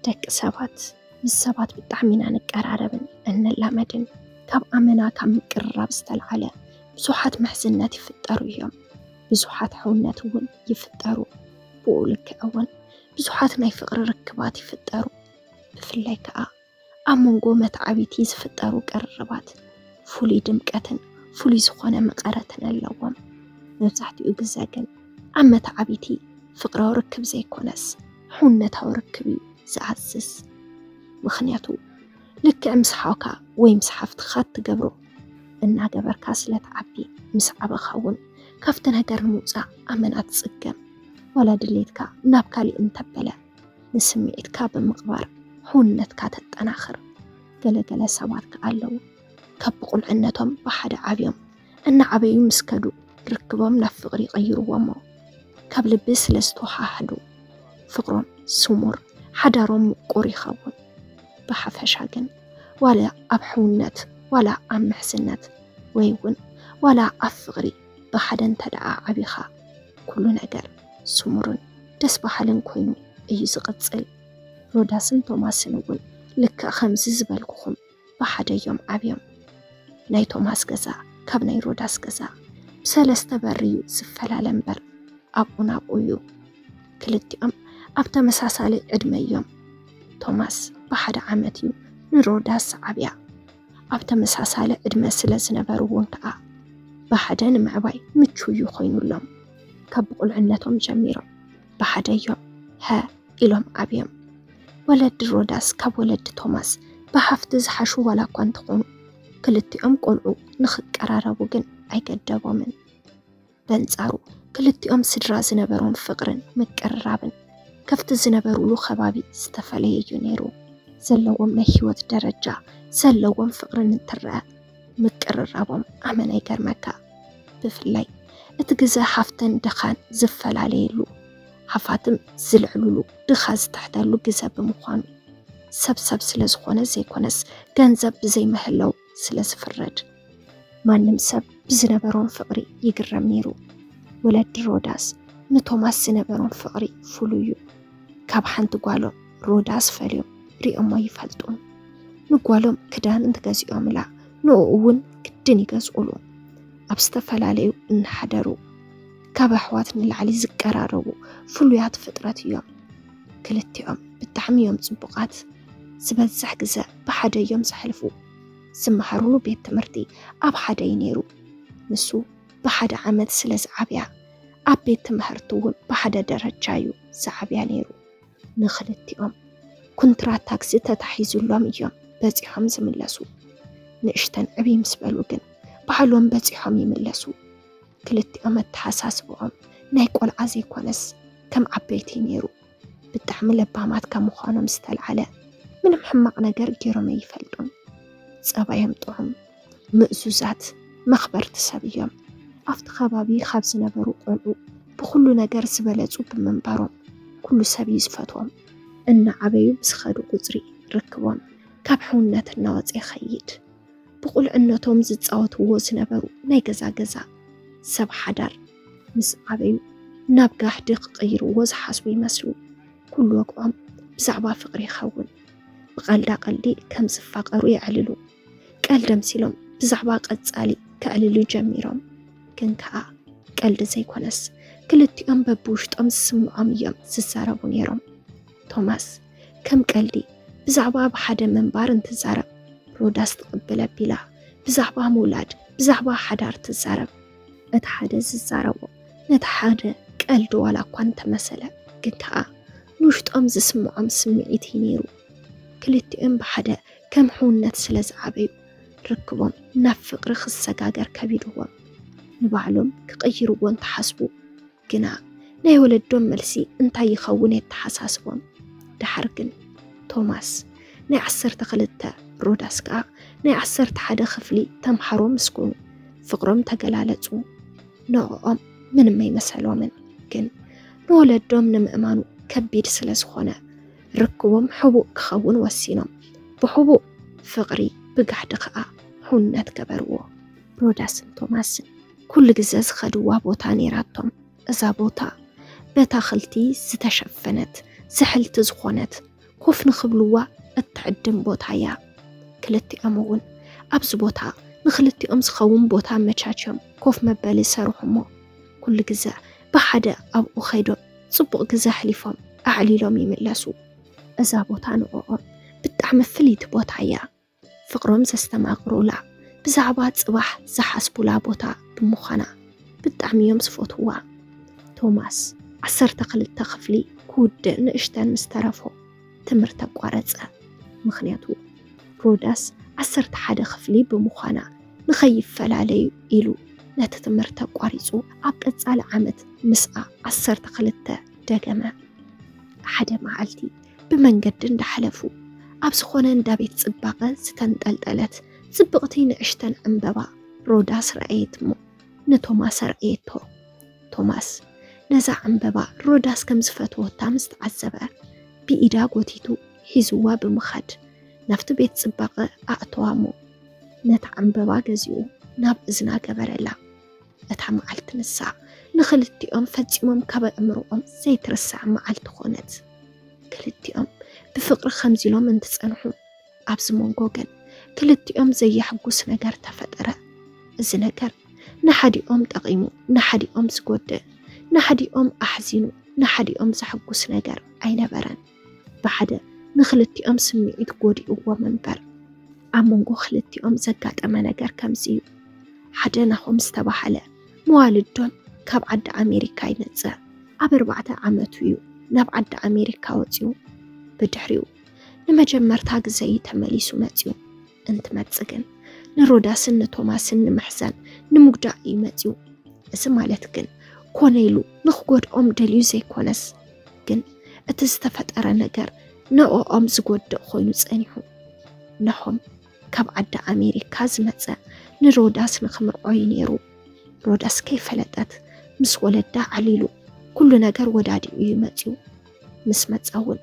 ደቂ ሰባት ምስ ሰባት ብጣዕሚ ኢና ንቀራረብን እንላመድን። ካብ ኣመና ካብ ምቅርራብ ዝተልዓለ ብዙሓት ምሕዝነት ይፍጠሩ እዮም። ብዙሓት ሕውነት እውን ይፍጠሩ። ብኡ ልክዕ እውን ብዙሓት ናይ ፍቕሪ ርክባት ይፍጠሩ። ብፍላይ ከዓ ኣብ መንጎ መተዓቢቲ ዝፍጠሩ ቅርርባት ፍሉይ ድምቀትን ፍሉይ ዝኾነ መቐረትን ኣለዎም። መብዛሕትኡ ግዘ ግን ኣብ መተዓቢቲ ፍቕራዊ ርክብ ዘይኮነስ ሕውነታዊ ርክብ እዩ ዝኣዝዝ። ምኽንያቱ ልክዕ ምስ ሓውካ ወይ ምስ ሓፍትኻ እትገብሮ እናገበርካ ስለ ትዓቢ፣ ምስ ዓበኻ እውን ካብቲ ነገር ንምውፃእ ኣመና ትፅገም። ዋላ ድሌትካ ናብ ካሊእ እንተበለ ንስምዒትካ ብምቕባር ሕውነትካ ተጠናኽር። ገለገለ ሰባት ከኣ ኣለዉ ካብ ብቑልዕነቶም ብሓደ ዓብዮም እናዓበዩ ምስ ከዱ ርክቦም ናብ ፍቕሪ ይቕይርዎ እሞ ካብ ልቢ ስለ ዝተወሃሃዱ ፍቕሮም ስሙር፣ ሓዳሮም ምቁር ይኸውን። ብሓፈሻ ግን ዋላ ኣብ ሕውነት ዋላ ኣብ ምሕዝነት ወይ እውን ዋላ ኣብ ፍቕሪ ብሓደ እንተ ደኣ ዓቢኻ ኩሉ ነገር ስሙርን ደስ በሃልን ኮይኑ እዩ ዝቕጽል። ሮዳስን ቶማስን እውን ልክዕ ከምዚ ዝበልኩኹም ብሓደ እዮም ዓብዮም። ናይ ቶማስ ገዛ ካብ ናይ ሮዳስ ገዛ ብሰለስተ በሪ እዩ ዝፈላለ እምበር ኣብኡ ናብኡ እዩ። ክልቲኦም ኣብ ተመሳሳሊ ዕድመ እዮም። ቶማስ ብሓደ ዓመት እዩ ንሮዳስ ዓብያ። ኣብ ተመሳሳሊ ዕድመ ስለ ዝነበሩ እውን ከዓ ብሓደ ንምዕባይ ምቹው እዩ ኮይኑሎም። ካብ ብቑልዕነቶም ጀሚሮም ብሓደ እዮም ሀ ኢሎም ዓብዮም። ወለዲ ሮዳስ ካብ ወለዲ ቶማስ ብሃፍቲ ዝሓሹ ዋላ እኳ እንተኾኑ ክልቲኦም ቆልዑ ንኽቀራረቡ ግን ኣይገደቦምን። በንጻሩ ክልቲኦም ስድራ ዝነበሮም ፍቕርን ምቅርራብን ከፍቲ ዝነበሩሉ ከባቢ ዝተፈላለየ እዩ ነይሩ። ዘለዎም ናይ ህይወት ደረጃ ዘለዎም ፍቕርን እንትረአ ምቅርራቦም ኣመና ይገርመካ። ብፍላይ እቲ ግዘ ሃፍትን ድኻን ዝፈላለየሉ፣ ሃፋትም ዝልዕሉሉ ድኻ ዝትሕተሉ ግዘ ብምዃኑ ሰብ ሰብ ስለ ዝኾነ ዘይኮነስ ገንዘብ ብዘይ ምህላው ስለ ዝፍረድ ማንም ሰብ ብዝነበሮም ፍቕሪ ይግረም ነይሩ። ወለዲ ሮዳስ ንቶማስ ዝነበሮም ፍቕሪ ፍሉይ እዩ። ካብ ሓንቲ ጓሎም ሮዳስ ፈልዮም ሪኦሞ ይፈልጡን። ንጓሎም ክዳን እንትገዝኦምላ ንኡ እውን ግድን ይገዝኡሉ። ኣብ ዝተፈላለዩ እናሓደሩ ካብ ኣሕዋት ንላዕሊ ዝቀራረቡ ፍሉያት ፍጥረት እዮም። ክልቲኦም ብጣዕሚ እዮም ፅቡቓት። ዝበዝሕ ግዘ ብሓደ እዮም ዘሕልፉ። ዝመሃሩሉ ቤት ትምህርቲ ኣብ ሓደ እዩ ነይሩ። ንሱ ብሓደ ዓመት ስለ ዝዓብያ ኣብ ቤት ትምህርቲ እውን ብሓደ ደረጃ እዩ ዝዓብያ ነይሩ። ንክልቲኦም ኩንትራት ታክሲ ተታሒዙሎም እዮም በፂሖም ዝምለሱ። ንእሽተን ዕብይ ምስ በሉ ግን ባዕሎም በፂሖም ይምለሱ። ክልቲኦም ኣተሓሳስብኦም ናይ ቆልዓ ዘይኮነስ ከም ዓበይቲ ነይሩ። ብጣዕሚ ለባማት ካብ ምዃኖም ዝተልዓለ ምንም ሕማቕ ነገር ገይሮም ኣይፈልጡን። ፀባዮም ጥዑም፣ ምእዙዛት፣ መኽበርቲ ሰብ እዮም። ኣብቲ ከባቢ ካብ ዝነበሩ ቆልዑ ብኹሉ ነገር ዝበለፁ ብምንባሮም ኩሉ ሰብ እዩ ዝፈትዎም። እናዓበዩ ብዝኸዱ ቁፅሪ ርክቦም ካብ ሕውነት እናወፀ ይኸይድ። ብቑልዕነቶም ዝፃወትዎ ዝነበሩ ናይ ገዛ ገዛ ሰብ ሓዳር ምስ ዓበዩ ናብ ጋህዲ ክቕይርዎ ዝሓስቡ ይመስሉ። ኩሉ ወግዖም ብዛዕባ ፍቕሪ ይኸውን። ብቐልዳ ቀልዲ ከም ዝፋቐሩ የዕልሉ። ቀልዲ ኣምሲሎም ብዛዕባ ቀጻሊ ከዕልሉ ጀሚሮም። ግን ከኣ ቀልዲ ዘይኮነስ ክልቲኦም በብውሽጦም ዝስምዖም እዮም ዝዛረቡ ነይሮም። ቶማስ ከም ቀልዲ ብዛዕባ ብሓደ ምንባር እንትዛረብ ሮዳስ ትቕብል ኣቢላ ብዛዕባ ምውላድ ብዛዕባ ሓዳር ትዛረብ። እቲ ሓደ ዝዛረቦ ነቲ ሓደ ቀልዲ ዋላ እኳ እንተመሰለ ግን ከኣ ንውሽጦም ዝስምዖም ስምዒት እዩ ነይሩ። ክልቲኦም ብሓደ ከም ሕውነት ስለ ዝዓበዩ ርክቦም ናብ ፍቕሪ ክሰጋገር ከቢድዎም። ንባዕሎም ክቕይርዎ እንተሓስቡ ግና ናይ ወለዶም መልሲ እንታይ ይኸውን የተሓሳስቦም። ደሓር ግን ቶማስ ናይ ዓሰርተ ክልተ ሮዳስ ከኣ ናይ ዓሰርተ ሓደ ክፍሊ ተምሃሮ ምስ ኮኑ ፍቕሮም ተገላለጹ። ንዕኦም ምንም ኣይመሰሎምን። ግን ንወለዶም ንምእማኑ ከቢድ ስለ ዝኾነ ርክቦም ሕቡእ ክኸውን ወሲኖም። ብሕቡእ ፍቕሪ ብጋህዲ ከኣ ሕውነት ገበርዎ። ሮዳስን ቶማስን ኩሉ ግዘ ዝኸድዋ ቦታ ነይራቶም። እዛ ቦታ በታኽልቲ ዝተሸፈነት ዝሕልቲ ዝኾነት ኮፍ ንኽብልዋ እትዕድም ቦታ እያ። ክልቲኦም እውን ኣብዚ ቦታ ንኽልቲኦም ዝኸውን ቦታ ኣመቻችዮም ኮፍ መበሊ ሰሩሑ እሞ፣ ኩሉ ግዘ ብሓደ ኣብኡ ኸይዶም ጽቡቕ ግዘ ኣሕሊፎም ኣዕሊሎም ይምለሱ። እዛ ቦታ ንዕኦም ብጣዕሚ ፍልይቲ ቦታ እያ። ፍቕሮም ዘስተማቕሩላ፣ ብዛዕባ ጽባሕ ዝሓስቡላ ቦታ ብምዃና ብጣዕሚ እዮም ዝፈትውዋ። ቶማስ ዓሰርተ ክልተ ክፍሊ ክውድእ ንእሽተን ምስ ተረፎ ትምህርቲ ኣቋረጸ። ምኽንያቱ ሮዳስ ዓሰርተ ሓደ ክፍሊ ብምዃና ንኸይፈላለዩ ኢሉ ነቲ ትምህርቲ ኣቋሪጹ ኣብ ቀጻሊ ዓመት ምስኣ ዓሰርተ ክልተ ደገመ። ሓደ መዓልቲ ብመንገዲ እንዳሓለፉ ኣብ ዝኾነ እንዳ ቤት ጽባቐ ዝተንጠልጠለት ጽብቕቲ ንእሽተን ዕምበባ ሮዳስ ረኣየት እሞ ንቶማስ ኣርእየቶ። ቶማስ ነዛ ዕምበባ ሮዳስ ከም ዝፈትወታ ምስ ተዓዘበ ብኢዳ ጎቲቱ ሒዝዋ ብምኻድ ናብቲ ቤት ጽባቐ ኣእተዋ እሞ ነታ ዕምበባ ገዚኡ ናብ እዝና ገበረላ። እታ መዓልቲ ንሳ ንኽልቲኦም ፈጺሞም ካብ ኣእምሮኦም ዘይትርሳዕ መዓልቲ ኾነት። ክልቲኦም ብፍቕሪ ከምዚ ኢሎም እንትጸንሑ ኣብዚ መንጎ ግን ክልቲኦም ዘየሕጉስ ነገር ተፈጠረ። እዚ ነገር ንሓዲኦም ጠቒሙ ንሓዲኦም ዝጎድእ፣ ንሓዲኦም ኣሕዚኑ ንሓዲኦም ዘሕጉስ ነገር ኣይነበረን። ብሓደ ንኽልቲኦም ስምዒት ጎዲእዎም እምበር ኣብ መንጎ ክልቲኦም ዘጋጠመ ነገር ከምዚ እዩ። ሓደ ናሆም ዝተባህለ መዋልዶም ካብ ዓዲ ኣሜሪካ ይመጽእ። ኣብ ኣርባዕተ ዓመቱ እዩ ናብ ዓዲ ኣሜሪካ ወጺኡ። ብድሕሪኡ ንመጀመርታ ግዘ እዩ ተመሊሱ መጺኡ። እንትመጽእ ግን ንሮዳስን ንቶማስን ንምሕዛን ንምጉዳእ እዩ መጺኡ። እዚ ማለት ግን ኮነ ኢሉ ንኽጎድኦም ደልዩ ዘይኮነስ ግን እቲ ዝተፈጠረ ነገር ንዕኦም ዝጎድእ ኮይኑ ጸኒሑ። ናሆም ካብ ዓዲ ኣሜሪካ ዝመጸ ንሮዳስ ንኽምርዖ እዩ ነይሩ። ሮዳስ ከይፈለጠት ምስ ወለዳ ዓሊሉ ኩሉ ነገር ወዳዲኡ እዩ መጺኡ። ምስ መጸ እውን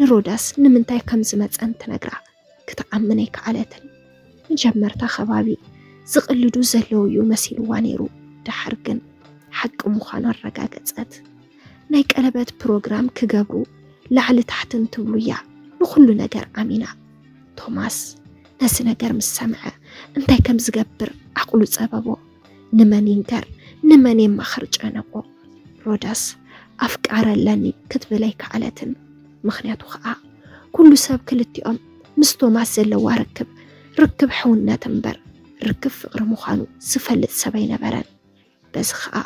ንሮዳስ ንምንታይ ከም ዝመጸ እንትነግራ ክትኣምን ኣይከኣለትን። መጀመርታ ከባቢ ዝቕልዱ ዘለዉ እዩ መሲልዋ ነይሩ። ደሓር ግን ሓቂ ምዃኑ ኣረጋገጸት። ናይ ቀለበት ፕሮግራም ክገብሩ ላዕሊ ታሕቲ እንትብሉ እያ ንኹሉ ነገር ኣሚና። ቶማስ ነዚ ነገር ምስ ሰምዐ እንታይ ከም ዝገብር ዓቕሉ ጸበቦ። ንመን ይንገር ንመን የማኽር ጨነቆ። ሮዳስ ኣፍቃሪ ኣለኒ ክትብል ኣይከኣለትን። ምኽንያቱ ኸኣ ኩሉ ሰብ ክልቲኦም ምስ ቶማስ ዘለዋ ርክብ ርክብ ሕውነት እምበር ርክብ ፍቕሪ ምዃኑ ዝፈልጥ ሰብ ኣይነበረን። በዚ ኸኣ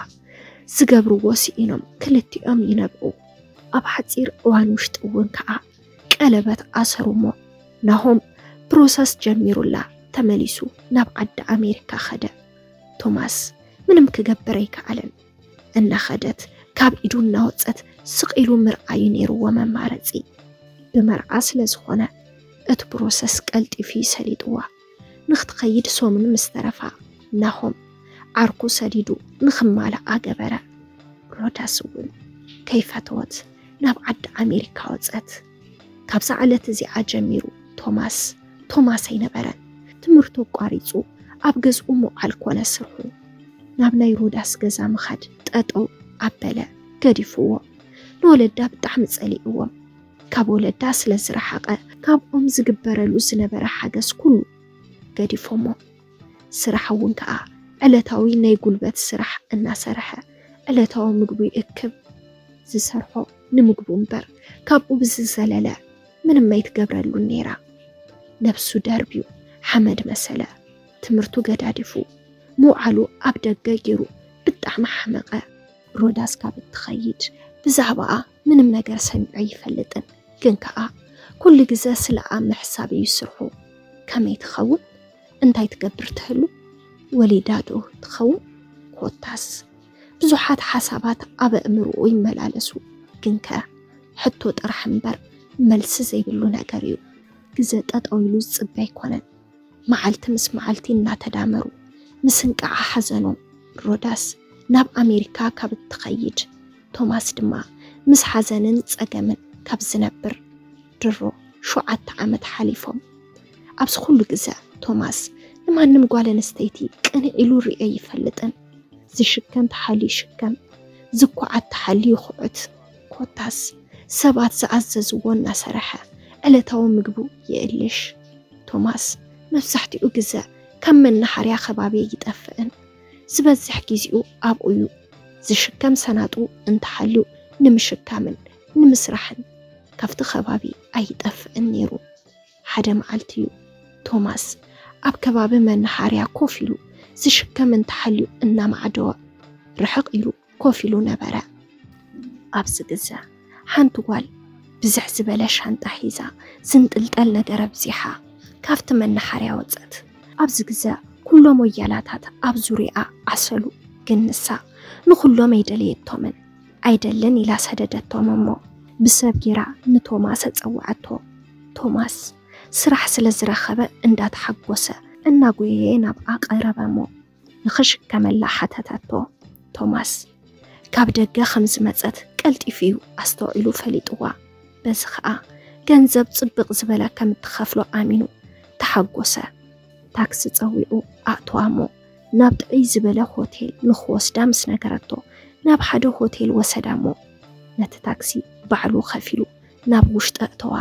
ዝገብርዎ ስኢኖም ክልቲኦም ይነብዑ። ኣብ ሓጺር እዋን ውሽጢ እውን ከኣ ቀለበት ኣሰሩ እሞ ናሆም ፕሮሰስ ጀሚሩላ ተመሊሱ ናብ ዓዲ ኣሜሪካ ኸደ። ቶማስ ምንም ክገብር ኣይከኣለን። እናኸደት ካብ ኢዱ እናወጸት ስቕ ኢሉ ምርኣዩ ነይርዎ መማረጺ። ብመርዓ ስለ ዝኾነ እቲ ፕሮሰስ ቀልጢፉ እዩ ሰሊጥዋ። ንኽትኸይድ ሰሙን ምስ ተረፋ ናሆም ዓርኩ ሰዲዱ ንኽማልኣ ገበረ። ሮዳስ እውን ከይፈተወት ናብ ዓዲ ኣሜሪካ ወጸት። ካብዛ ዕለት እዚኣ ጀሚሩ ቶማስ ቶማስ ኣይነበረን። ትምህርቱ ኣቋሪጹ ኣብ ገዝኡ ምውዓል ኮነ ስርሑ። ናብ ናይ ሮዳስ ገዛ ምኻድ ጠጠው ኣበለ፣ ገዲፍዎ። ንወለዳ ብጣዕሚ ጸሊእዎም። ካብ ወለዳ ስለ ዝረሓቐ ካብኦም ዝግበረሉ ዝነበረ ሓገዝ ኩሉ ገዲፎሞ። ስራሕ እውን ከኣ ዕለታዊ ናይ ጉልበት ስራሕ እናሰርሐ ዕለታዊ ምግቡ ይእክብ። ዝሰርሖ ንምግቡ እምበር ካብኡ ብዝዘለለ ምንም ኣይትገብረሉን ነይራ። ነብሱ ደርብዩ ሓመድ መሰለ። ትምህርቱ ገዳዲፉ ምውዓሉ ኣብ ደገ ገይሩ ብጣዕሚ ሓመቐ። ሮዳስ ካብ እትኸይድ ብዛዕባኣ ምንም ነገር ሰሚዑ ኣይፈልጥን። ግን ከኣ ኩሉ ግዘ ስለኣ ምሕሳብ እዩ ስርሑ። ከመይ ትኸውን? እንታይ ትገብር ትህሉ? ወሊዳ ዶ ትኸውን? ኮታስ ብዙሓት ሓሳባት ኣብ ኣእምርኡ ይመላለሱ። ግንከ ሕቶ ጥራሕ እምበር መልሲ ዘይብሉ ነገር እዩ። ግዘ ጠጠው ኢሉ ዝጽበ ኣይኮነን። መዓልቲ ምስ መዓልቲ እናተዳመሩ ምስ እንቃዓ ሓዘኖም ሮዳስ ናብ ኣሜሪካ ካብ እትኸይድ ቶማስ ድማ ምስ ሓዘንን ጸገምን ካብ ዝነብር ድሮ ሸውዓተ ዓመት ሓሊፎም። ኣብዚ ኩሉ ግዘ ቶማስ ንማንም ጓል ኣንስተይቲ ቅንዕ ኢሉ ርእዮ ኣይፈልጥን። ዝሽከም ተሓልዩ ይሽከም፣ ዝኩዓት ተሓልዩ ይኹዕት። ኮታስ ሰባት ዝኣዘዝዎ እናሰርሐ ዕለታዊ ምግቡ ይእልሽ። ቶማስ መብዛሕትኡ ግዘ ካብ መናሃርያ ከባቢ ይጠፍእን ዝበዝሕ ጊዜኡ ኣብኡ እዩ። ዝሽከም ሰናጡ እንተሃልዩ ንምሽካምን ንምስራሕን ካብቲ ከባቢ ኣይጠፍእን ነይሩ። ሓደ መዓልቲ እዩ ቶማስ ኣብ ከባቢ መናሃርያ ኮፍ ኢሉ ዝሽከም እንተሃልዩ እናማዕደወ ርሕቕ ኢሉ ኮፍ ኢሉ ነበረ። ኣብዚ ግዘ ሓንቲ ጓል ብዝሕ ዝበለ ሻንጣ ሒዛ ዝንጥልጠል ነገር ኣብዚሓ ካብቲ መናሃርያ ወፀት። ኣብዚ ግዘ ኩሎም ወያላታት ኣብ ዙሪኣ ዓሰሉ፣ ግን ንሳ ንኩሎም ኣይደለየቶምን። ኣይደልን ኢላ ሰደደቶም እሞ ብሰብ ጌራ ንቶማስ ኣፀወዐቶ። ቶማስ ስራሕ ስለ ዝረኸበ እንዳተሓጎሰ እናጎየየ ናብኣ ቀረበ እሞ ንኽሽከመላ ሓተተቶ። ቶማስ ካብ ደገ ከም ዝመጸት ቀልጢፉ እዩ ኣስተውዒሉ ፈሊጥዋ። በዚ ኸኣ ገንዘብ ጽብቕ ዝበለ ከም እትኸፍሎ ኣሚኑ ተሓጎሰ። ታክሲ ጸዊዑ ኣእተዋ እሞ ናብ ጥዕይ ዝበለ ሆቴል ንኽወስዳ ምስ ነገረቶ ናብ ሓደ ሆቴል ወሰዳ እሞ ነቲ ታክሲ ባዕሉ ከፊሉ ናብ ውሽጢ ኣእተዋ።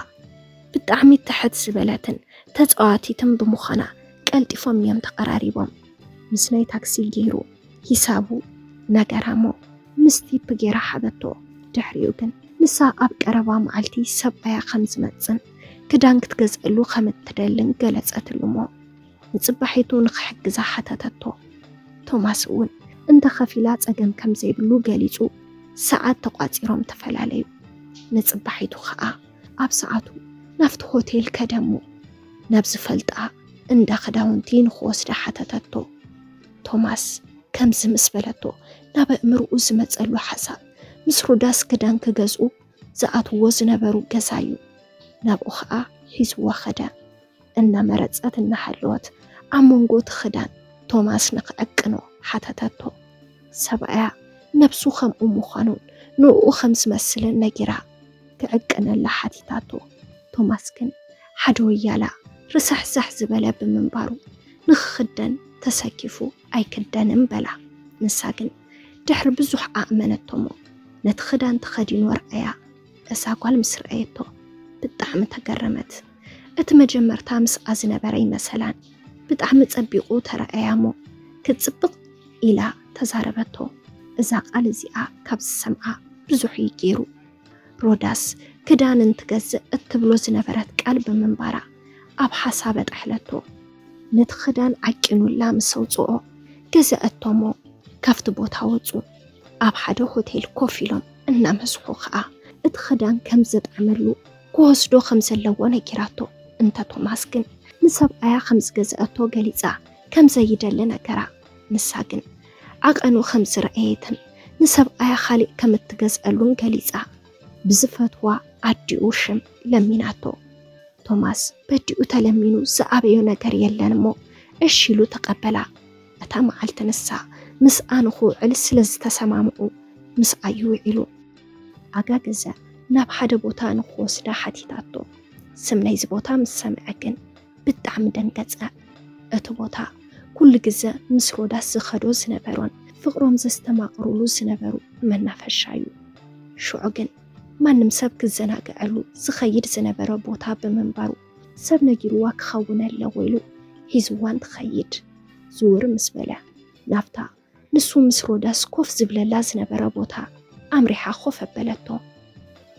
ብጣዕሚ ትሕት ዝበለትን ተጻዋቲትን ብምዃና ቀልጢፎም እዮም ተቐራሪቦም። ምስ ናይ ታክሲ ገይሩ ሂሳቡ ነገራ እሞ ምስ ቲፕ ገይራ ሃበቶ። ድሕሪኡ ግን ንሳ ኣብ ቀረባ መዓልቲ ሰብኣያ ከም ዝመጽን ክዳን ክትገዝኣሉ ከም እትደልን ገለጸትሉ እሞ ንጽባሒቱ ንኽሕግዛ ሓተተቶ። ቶማስ እውን እንተኸፊላ ጸገም ከም ዘይብሉ ገሊጹ ሰዓት ተቋጺሮም ተፈላለዩ። ንጽባሒቱ ኸኣ ኣብ ሰዓቱ ናብቲ ሆቴል ከደ እሞ ናብ ዝፈልጣ እንዳ ክዳውንቲ ንኽወስዳ ሓተተቶ። ቶማስ ከምዚ ምስ በለቶ ናብ ኣእምርኡ ዝመጸሉ ሓሳብ ምስ ሮዳስ ክዳን ክገዝኡ ዝኣትዎ ዝነበሩ ገዛ እዩ። ናብኡ ኸኣ ሒዝዋ ኸደ። እናመረጸት እናሃለወት ኣብ መንጎ እቲ ክዳን ቶማስ ንኽዕቅኖ ሓተተቶ። ሰብኣያ ነብሱ ከምኡ ምዃኑን ንእኡ ከም ዝመስልን ነጊራ ክዕቅነላ ሓቲታቶ። ቶማስ ግን ሓደ ወያላ ርሳሕሳሕ ዝበለ ብምንባሩ ንኽኽደን ተሰኪፉ ኣይክደንን በላ። ንሳ ግን ድሕሪ ብዙሕ ኣእመነቶ እሞ ነቲ ክዳን ተኸዲኑ ኣርኣያ። እዛ ጓል ምስ ረኣየቶ ብጣዕሚ ተገረመት። እቲ መጀመርታ ምስኣ ዝነበረ ይመሰላን ብጣዕሚ ጸቢቑ ተረኣያ እሞ ክትጽብቕ ኢላ ተዛረበቶ። እዛ ቃል እዚኣ ካብ ዝሰምዓ ብዙሕ እዩ ገይሩ። ሮዳስ ክዳን እንትገዝእ እትብሎ ዝነበረት ቃል ብምንባራ ኣብ ሓሳብ ኣጥሐለቶ። ነቲ ክዳን ዓቂኑላ ምስ ኣውጽኦ ገዘአቶ እሞ ካብቲ ቦታ ወጹ። ኣብ ሓደ ሆቴል ኮፍ ኢሎም እናመስሑ ኸኣ እቲ ክዳን ከም ዘጥዓመሉ ክወስዶ ከም ዘለዎ ነጊራቶ። እንተ ቶማስ ግን ንሰብኣያ ከም ዝገዘአቶ ገሊጻ ከም ዘይደሊ ነገራ። ንሳ ግን ዓቐኑ ከም ዝረኣየትን ንሰብኣያ ኻሊእ ከም እትገዝአሉን ገሊጻ ብዝፈትዋ ኣዲኡ ሽም ለሚናቶ። ቶማስ በዲኡ ተለሚኑ ዝኣበዮ ነገር የለን እሞ እሺ ኢሉ ተቐበላ። እታ መዓልቲ ንሳ ምስኣ ንኽውዕል ስለ ዝተሰማምዑ ምስኣዩ ውዒሉ። ኣጋ ገዛ ናብ ሓደ ቦታ ንኽወስዳ ሓቲታቶ። ስም ናይዚ ቦታ ምስ ሰምዐ ግን ብጣዕሚ ደንገጸ። እቲ ቦታ ኩሉ ግዘ ምስ ሮዳስ ዝኸዶ ዝነበሮን ፍቕሮም ዘስተማቕሩሉ ዝነበሩ መናፈሻ እዩ። ሽዑ ግን ማንም ሰብ ክዘናግዐሉ ዝኸይድ ዝነበረ ቦታ ብምንባሩ ሰብ ነጊርዋ ክኸውን ኣለዎ ኢሉ ሒዝዋ እንትኸይድ ዝውር ምስ በለ ናብታ ንሱ ምስ ሮዳስ ኮፍ ዝብለላ ዝነበረ ቦታ ኣምሪሓ ኮፍ ኣበለቶ።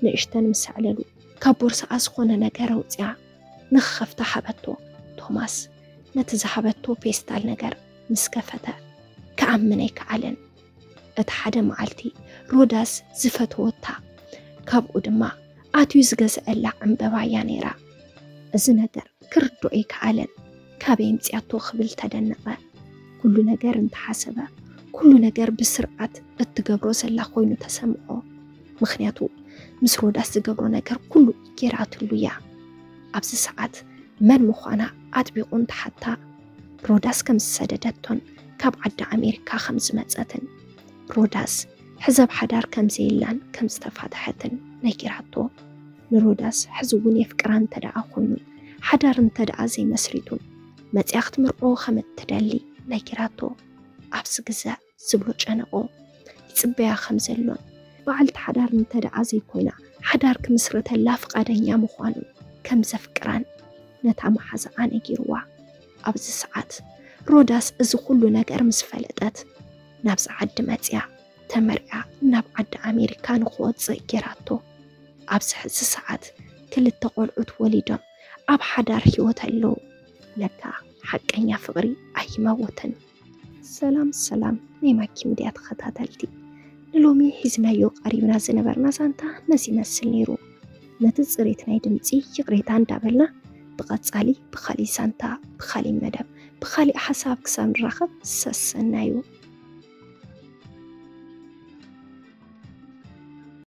ንእሽተን ምስ ኣዕለሉ ካብ ቦርስኣ ዝኾነ ነገር ኣውፅኣ ንኽኸፍታ ሃበቶ። ቶማስ ነቲ ዝሃበቶ ፔስታል ነገር ምስ ከፈተ ክኣምን ኣይከኣለን። እቲ ሓደ መዓልቲ ሮዳስ ዝፈተወታ ካብኡ ድማ ኣትዩ ዝገዝአላ ዕምበባ እያ ነይራ። እዚ ነገር ክርድኦ ኣይከኣለን። ካበይ ኣምፅኣቶ ክብል ተደነቐ። ኩሉ ነገር እንተሓሰበ ኩሉ ነገር ብስርዓት እትገብሮ ዘላ ኮይኑ ተሰምዖ። ምኽንያቱ ምስ ሮዳስ ዝገብሮ ነገር ኩሉ ገይራትሉ እያ። ኣብዚ ሰዓት መን ምዃና ኣጥቢቑ እንተሓታ ሮዳስ ከም ዝሰደደቶን ካብ ዓዲ ኣሜሪካ ከም ዝመጸትን ሮዳስ ሕዘብ ሓዳር ከም ዘየላን ከም ዝተፋትሐትን ነጊራቶ። ንሮዳስ ሕዚ እውን የፍቅራ እንተ ደኣ ኮይኑ ሓዳር እንተ ደኣ ዘይመስሪቱን መጽያ ክትምርዖ ከም እትደሊ ነጊራቶ። ኣብዚ ግዘ ዝብሎ ጨነቆ። ይጽበያ ከም ዘሎን በዓልቲ ሓዳር እንተ ደኣ ዘይኮይና ሓዳር ክምስርተላ ፍቓደኛ ምዃኑን ከም ዘፍቅራን ነታ መሓዛኣ ነጊርዋ። ኣብዚ ሰዓት ሮዳስ እዚ ኩሉ ነገር ምስ ፈለጠት ናብዚ ዓዲ መጽያ ተመርዕያ ናብ ዓዲ ኣሜሪካ ንክወፅእ ጌራቶ። ኣብዚ ሕዚ ሰዓት ክልተ ቆልዑት ወሊዶም ኣብ ሓዳር ህይወት ኣለዉ። ለካ ሓቀኛ ፍቕሪ ኣይመውትን። ሰላም ሰላም ናይ ማኪ ሚድያ ተኸታተልቲ፣ ንሎሚ ሒዝናዮ ቀሪብና ዝነበርና ዛንታ ነዚ ይመስል ነይሩ። ነቲ ፅሬት ናይ ድምፂ ይቕሬታ እንዳበልና ብቐፃሊ ብኻሊእ ዛንታ፣ ብኻሊእ መደብ፣ ብኻሊእ ሓሳብ ክሳብ ንራኸብ ሰሰናዩ።